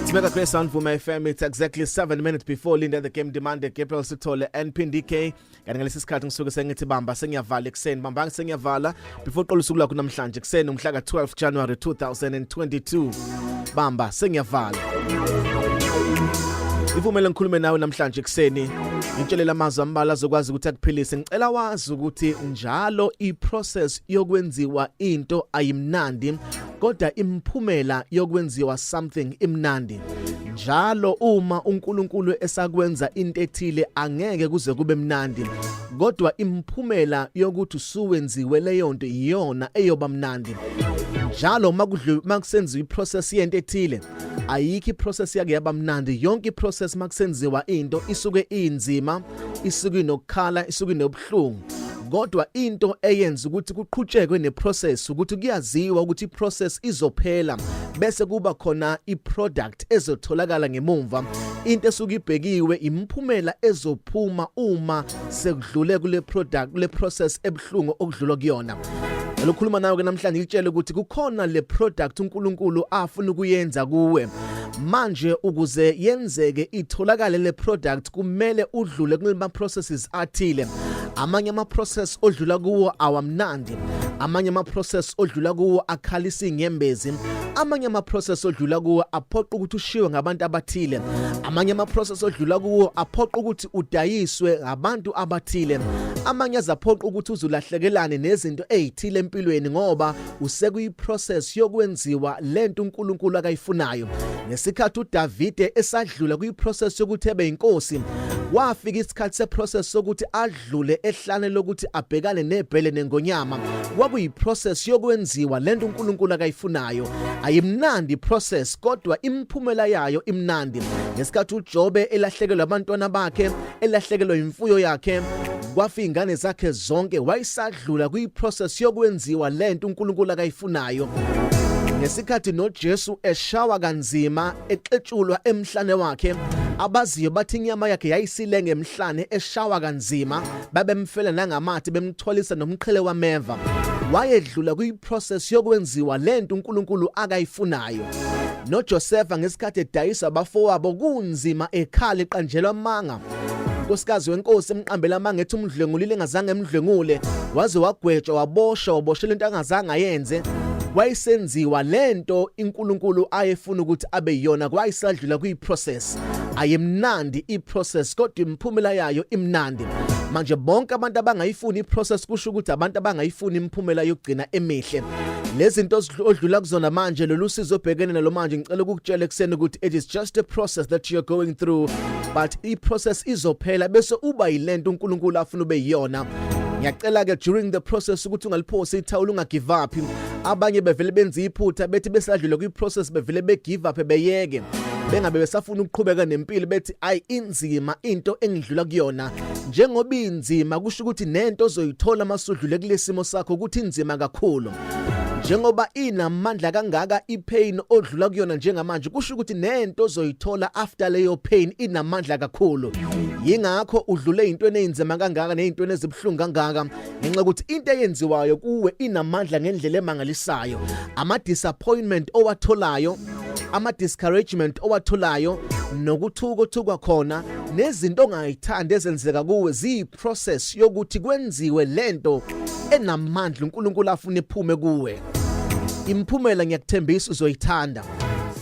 It's Mega Grace on Vuma FM. It's exactly 7 minutes before Linda the Game demanded Gabriel Sithole and Phindi K. Kanti ngalesi sikhathi ngisuke sengithi bamba sengiyavala ekuseni, bamba sengiyavala before uqala usuku lwakho namhlanje ekuseni umhla ka-12 January 2022. Bamba sengiyavala. Ivumele ngikhulume nawe namhlanje ekuseni. Ngitshelela amazwi ambalwa azokwazi ukuthi akuphilise. Ngicela wazi ukuthi njalo i-process yokwenziwa into ayimnandi, kodwa imiphumela yokwenziwa something imnandi. Njalo uma uNkulunkulu esakwenza into ethile, angeke kuze kube mnandi, kodwa imiphumela yokuthi usuwenziwe leyo nto iyona eyoba mnandi. Njalo makusenziwa iprocess yento ethile, ayikho iprocess yake yaba mnandi. Yonke iprocess makusenziwa into isuke inzima, isuke inokukhala, isuke inobuhlungu, kodwa into eyenza ukuthi kuqhutshekwe neprocess ukuthi kuyaziwa ukuthi iprocess izophela bese kuba khona iproduct ezotholakala ngemumva. Into esuke ibhekiwe imiphumela ezophuma uma sekudlule kule product, kule process ebuhlungu okudlulwa kuyona. Lokhuluma nawe ke namhlanje, ngitshele ukuthi kukhona le product uNkulunkulu afuna ukuyenza kuwe. Manje ukuze yenzeke, itholakale le product, kumele udlule kulama processes athile. Amanye ama process odlula kuwo awamnandi, amanye ama process odlula kuwo akhalisa inyembezi, amanye ama process odlula kuwo aphoqa ukuthi ushiwe ngabantu abathile, amanye ama process odlula kuwo aphoqa ukuthi udayiswe ngabantu abathile, amanye azaphoqa ukuthi uzulahlekelane nezinto ezithile empilweni ngoba usekuyi process yokwenziwa lento uNkulunkulu akayifunayo. Ngesikhathi uDavide esadlula kuyi process yokuthi ebe inkosi, wafika isikhathi seprocess sokuthi adlule ehlane lokuthi abhekane nebhele nengonyama. Kwakuyi process yokwenziwa lento uNkulunkulu akayifunayo. Ayimnandi process, kodwa imiphumela yayo imnandi. Ngesikhathi uJobe elahlekelwa abantwana bakhe, elahlekelwa imfuyo yakhe, kwafika ingane zakhe zonke, wayisadlula kuyi-process yokwenziwa lento uNkulunkulu akayifunayo. Ngesikhathi noJesu eshawa kanzima, exetshulwa emhlane wakhe, abaziyo bathi inyama yakhe yayisilenge emhlane, eshawa kanzima, babemfela nangamathi, bemthwalisa nomqhele wameva, wayedlula kuyi-process yokwenziwa lento uNkulunkulu akayifunayo. NoJosefa, ngesikhathi edayisa abafowabo kunzima, ekhala, eqanjelwa amanga, unkosikazi wenkosi emqambela amanga ethi umdlwengulile engazange emdlwengule, waze wagwetshwa, waboshwa, waboshelwa into angazange ayenze, wayesenziwa lento iNkulunkulu ayefuna ukuthi abe yiyona. Kwayisadlula kuyi-process. Ayimnandi i-process, kodwa imiphumela yayo imnandi. Manje bonke abantu abangayifuni i-process kusho ukuthi abantu abangayifuni imiphumela yokugcina emihle. Lezi zinto odlula kuzona manje, lolu sizo obhekene nalo manje, ngicela ukukutshela ekuseni ukuthi it is just a process that you're going through, but i-process izophela bese uba yilento uNkulunkulu afuna ube yiyona. Ngiyacela ke during the process ukuthi ungaliphosi ithawula, ungagive up. Abanye bevele benza iphutha, bethi besadlule kwi-process bevele be-give up, beyeke, bengabe besafuna ukuqhubeka nempilo, bethi ayi, inzima into engidlula kuyona. Njengoba inzima, kusho ukuthi nento ozoyithola masudlule kulesimo sakho ukuthi inzima kakhulu. Njengoba inamandla kangaka ipain odlula kuyona njengamanje, kusho ukuthi nento ozoyithola after leyo pain inamandla kakhulu. Yingakho udlule intweni ezinzima kangaka nezintweni ezibuhlungu kangaka, ngenxa ukuthi into eyenziwayo kuwe inamandla ngendlela emangalisayo. Ama disappointment owatholayo, ama discouragement owatholayo, nokuthuka othukwa khona, nezinto ongayithandi ezenzeka kuwe ziyi process yokuthi kwenziwe lento enamandla uNkulunkulu afuna iphume kuwe. Imphumela, ngiyakuthembisa, uzoyithanda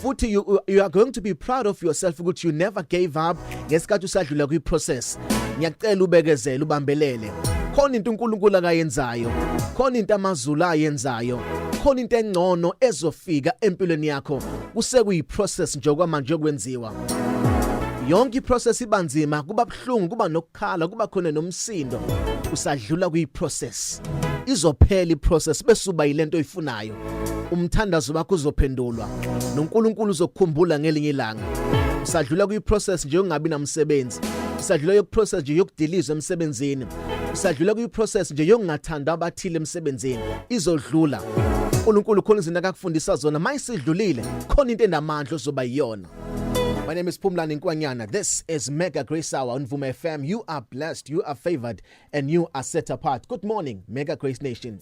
futhi you are going to be proud of yourself ukuthi you never gave up ngesikhathi usadlula kwi-process. Ngiyacela ubekezele, ubambelele. Khona into uNkulunkulu akayenzayo, khona into amazulu ayenzayo, khona into engcono ezofika empilweni yakho. Kusekuyi-process nje okwamanje kwenziwa. Yonke iprocess ibanzima, kuba buhlungu, kuba nokukhala, kuba khona nomsindo. Usadlula kuyi-process. Izophela iprocess bese uba yilento oyifunayo. Umthandazo wakho uzophendulwa noNkulunkulu uzokukhumbula ngelinye ilanga. Usadlula kuyi-process nje yokungabi namsebenzi, usadlula yokuprocess nje yokudilizwa emsebenzini, usadlula kuyi-process nje yokungathanda abathile emsebenzini. Izodlula. uNkulunkulu khona izinto akakufundisa zona. Mayisidlulile, khona into enamandla ozoba yiyona. My name is Phumlani Nkwanyana. This is Mega Grace Hour on Vuma FM. You are blessed, you are favored, and you are set apart. Good morning, Mega Grace Nation.